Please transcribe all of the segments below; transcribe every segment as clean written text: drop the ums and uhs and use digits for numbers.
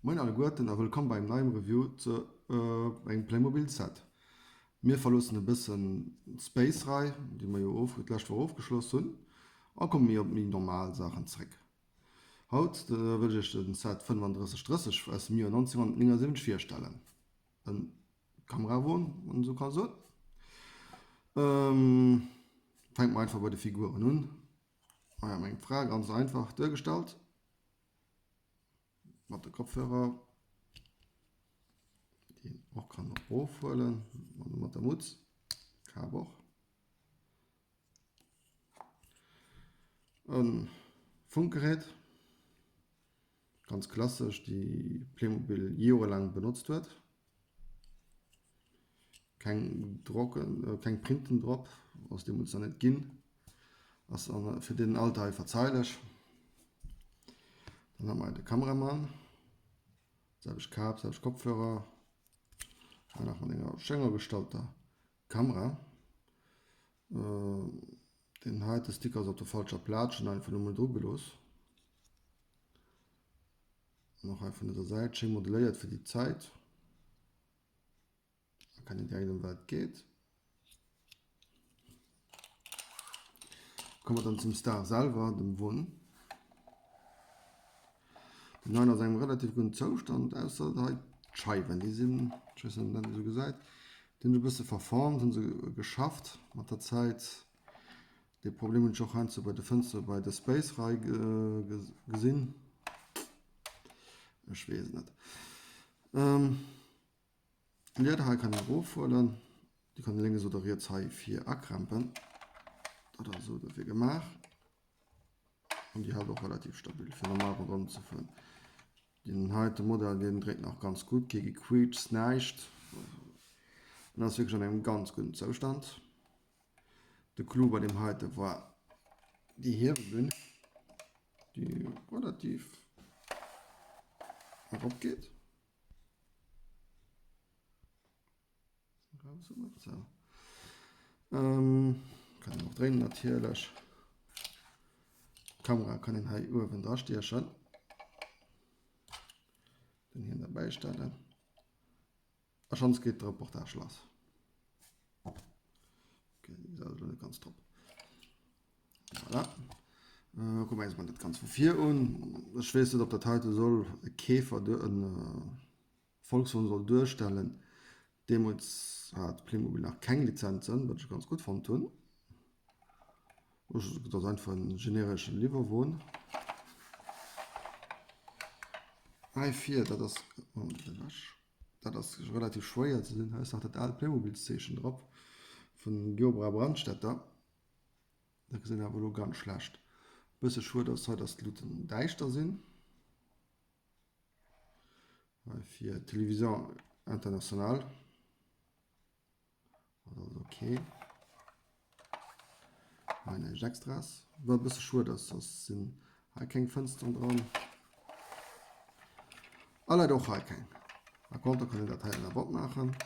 Moien alleguerten a wëllkomm bei engem neiem Review zu engem Playmobil Set. Mir verloossen e bëssen d'Space Rei, déi mer jo d'lescht Woch ofgeschloss hunn, a komme méi op méi normal Saachen zréck. Haut wëll ech iech den Set 3530 aus dem Joer 1979 virstellen. E Kamerawon, wann een esou ka soen. Fänke mer einfach bei de Figuren un. Hei hu mer eng Fra, ganz einfach duergestallt. Mat de Kopfhörer, déi een och kann erofhuelen, mat der Mutz, Kap och. E Funkgerät, ganz klassesch, déi Playmobil jorelaang benotzt huet. Keng Drocken, keng Printen drop, ass deemools nach net ginn, ass an fir deen Alter hei verzeilech. Dann hu mer hei de Kameramann, selwecht Kap, selwecht Kopfhörer, hei nach mat enger schéiner gestallter Kamera. Deen heite Sticker ass op der falscher Plaz, ech hunn en einfach elo mol dru gelooss. An och hei vun dëser Säit, schéi modelléiert fir déi Zäit. Da kann een direkt ëm wat et geet. Komme mer dann zum Star selwer, dem Won. Den neien ass engem relativ gudden Zoustand, ausser hei d'Scheiwen, déi sinn, ech weess net, ob een dat esou gesäit, déi hunn e bësse verformt, hu se geschafft mat der Zäit. Dee Problem hunn ech och heiansdo bei de Fënstere bei der Space Rei gesinn. Ech weess et net. D'Lieder hei kann een erofhuelen. Déi kann een lénks oder riets hei vir akrempen. Dat ass esou dofir gemaach. An déi hält och relativ stabil fir normal ronderëm ze fueren. Deen heite Modell deen dréit nach ganz gutt, kee Gequiitschs, näischt. En ass wierklech an engem ganz gudden Zoustand. De Clou bei deem heite war déi Hiewebün, déi relativ erop geet. Ähm, kann een och dréinen natierlech. D'Kamera kann een hei uewen dra stiechen. Den hien derbäi stellen. A schonns geet d'Reportage lass. Okay, déi ass elo net ganz drop. Voilà. Äh, kucken wir eis mal dat Ganzt vu vir un. Ech weess net, ob dat heite soll e Käfer, en Volkswon soll duerstellen. Deemools hat Playmobil nach keng Lizenzen, wat ech ganz gutt fonnt hunn. Et ass einfach en genereschen Liwwerwon. Hei vir, dat ass, dat ass relativ schwéier ze sinn, hei ass nach dat aalt Playmobilszeechen drop vun Geobra Brandstätter. Dat gesäit een awer elo ganz schlecht. Bësse schued ass hei, dass d'Luuten däischter sinn. Hei fir Télévision Internationale. Dat ass ok. Hei näischt Extras. Wat e bësse schued ass, ass sinn hei keng Fënsteren dran. A leider och hei keng. Par contre kann een dat hei awer opmaachen.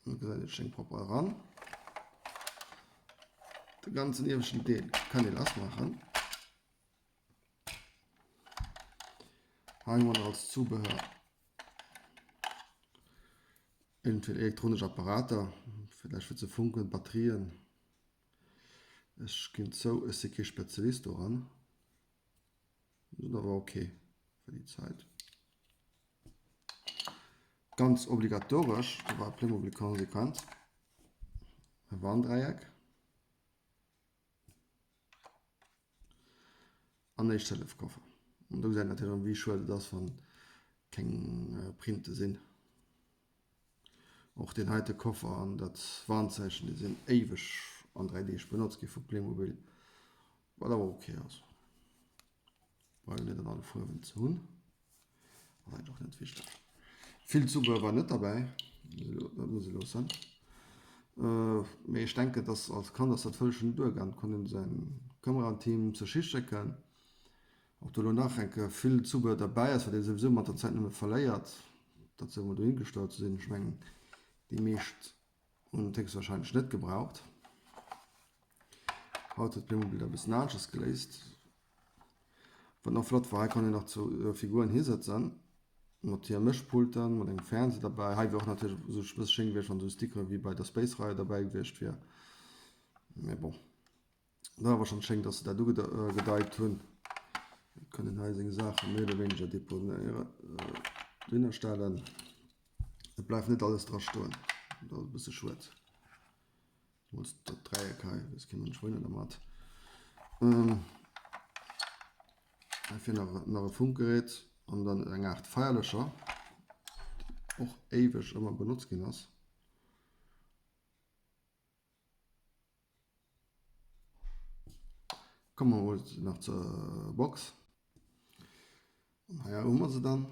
Dann gesäit et schéin propper eran. De ganzen ieweschten Deel kann ee lass maachen. Hei hu mer nach als Zubehör eventuell elektronesch Apparater, villäicht fir ze funken, Batterien. Ech ginn zou, ech si kee Spezialist doran, sinn awer ok fir déi Zäit. Ganz obligatoresch, do war Playmobil konsequent, e Warndräieck. An Éischt-Hëllef-Koffer. An do gesäit een natierlech erëm, wéi schued et ass, wann keng Printe sinn. Och deen heite Koffer an dat Warnzeichen, déi sinn éiweg an 3 Deeg benotzt gi vu Playmobil, wat awer ok ass. Brauch een net an alle Fuerwen ze hunn. Ass eigentlech och net wichteg. Vill Zubehör war net derbäi, dat muss ee loossen. Mee ech denken, dass als Kand ass dat vëlleg schon duergaang. Et konnt een säin Kamerateam zur Schicht schécken. Ob do elo nach eng Kéier vill Zubehör derbäi ass, wat ee souwisou mat der Zäit nëmme verléiert, dat soll emol dohingestallt ze sinn. Ech mengen, déi meescht hunn et héchstwahrscheinlech net gebraucht. Haut huet Playmobil dat e bëssen aneschters geléist. Wat nach flott war, hei konnt een nach zu Figuren hisëtzen mat hir Mëschpulten, mat engem Fernseh derbäi. Hei wier och natierlech esou e bësse schéin gewiescht, wann esou Stickere wéi bei der Space Reihe derbäi gewiescht wier. Mee bon, dat ass awer schonn schéin, dass se dat ugedeit hunn. Et kann een hei seng Saache méi oder wéineger deponéieren, dohinner stellen. Et bleift net alles dra stoen, dat ass e bësse schued. Zemools dat Dräieck hei, weess kee Mënsch wouhinner dermat. Heifir nach, nach e Funkgerät an dann eng Aart Feierlëscher, déi och éiweg ëmmer benotzt ginn ass. Komme mer mol nach zur Box. An hei hu mer se dann.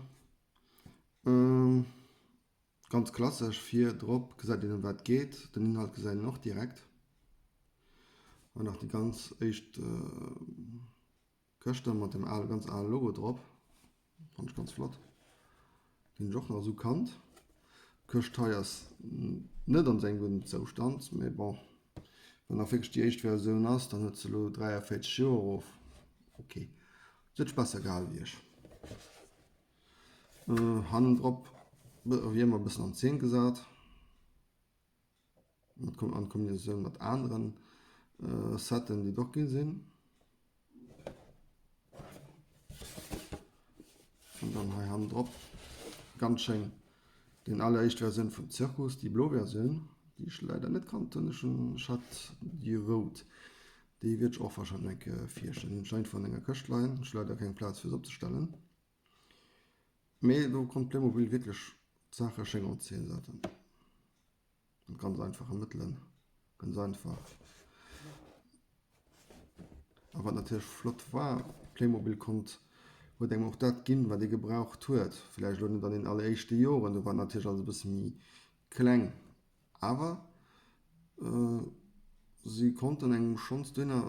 Ganz klassesch, vir drop gesäit een ëm wat et geet, den Inhalt gesäit een och direkt. Hei nach déi ganz éischt Këschte mat dem ale ganz ale Logo drop, fannen ech ganz flott. Déi hunn ech och nach esou kannt. D'Këscht hei ass net an sengem gudden Zoustand, mee bon, wann nach wierklech déi éischt Versioun ass, dann huet se elo 43 Joer erof. Ok, se huet sech besser gehal wéi ech. Hannendrop wéi ëmmer e bëssen an Zeen gesat, mat an Kombinatioun mat aneren Setten déi et och gi sinn. An dann hei hannendrop ganz schéin deen alleréischt Versioun vum Zirkus, déi blo Versioun, déi ech leider net kannt hunn. Ech hunn ech hat déi rout, déi wäert ech och warscheinlech eng Kéier virstellen. Hunn ech einfach an enger Këscht leien, ech hu leider keng Plaz fir se opzestellen. Mee do konnt Playmobil wierklech d'Saache schéin an Zeen setzen. Mat ganz einfache Mëttelen, ganz einfach. A wat natierlech flott war, Playmobil konnt, huet engem och dat ginn, wat ee gebraucht huet. Villäicht elo net an den alleréischte Joren, do war natierlech alles e bësse méi kleng. Awer si konnten engem schonns dohinner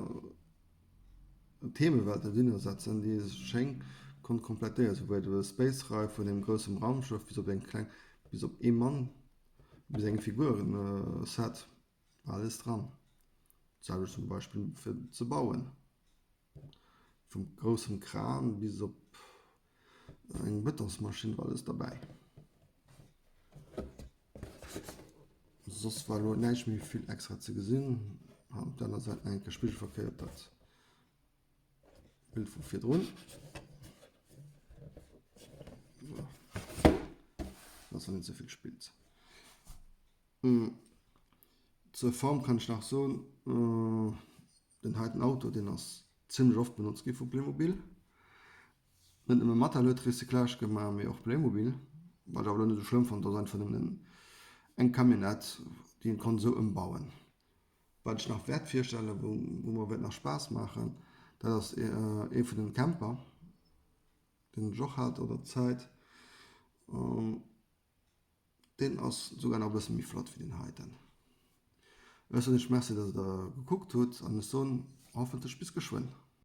Themewelten dohinner setzen, déi ee schéin konnt komplettéieren, sou wéi de Space Ride vun engem groussem Raumschëff bis op eng kleng, bis op ee Mann, bis eng Figuren-Set war alles dran. D'selwecht zum Beispill fir ze bauen. Vum groussem Kran bis op eng Bëtongsmaschinn war alles derbäi. Soss war elo näischt méi vill extra ze gesinn. An op der aner Säit nach eng Kéier spigelverkéiert dat Bild vu virdrun. Dass net ze vill spillt. Zur Form kann ech nach soen, Den heiten Auto deen ass zimlech oft benotzt gi vu Playmobil. Net nëmme Mattel huet Recyclage gemaach, mee och Playmobil. Wat ech awer elo net esou schlëmm fannen, dat ass einfach nëmmen eng Camionnette déi een konnt esou ëmbauen. Wat ech nach wäert virstellen, wou mer wäert nach Spaass maachen, dat ass ee vun den Camper deen ech och hat an der Zäit. Deen ass souguer nach e bësse méi flott wéi deen heiten. Ech soen iech Merci, dass der gekuckt hutt an ech soen hoffentlech bis geschwënn.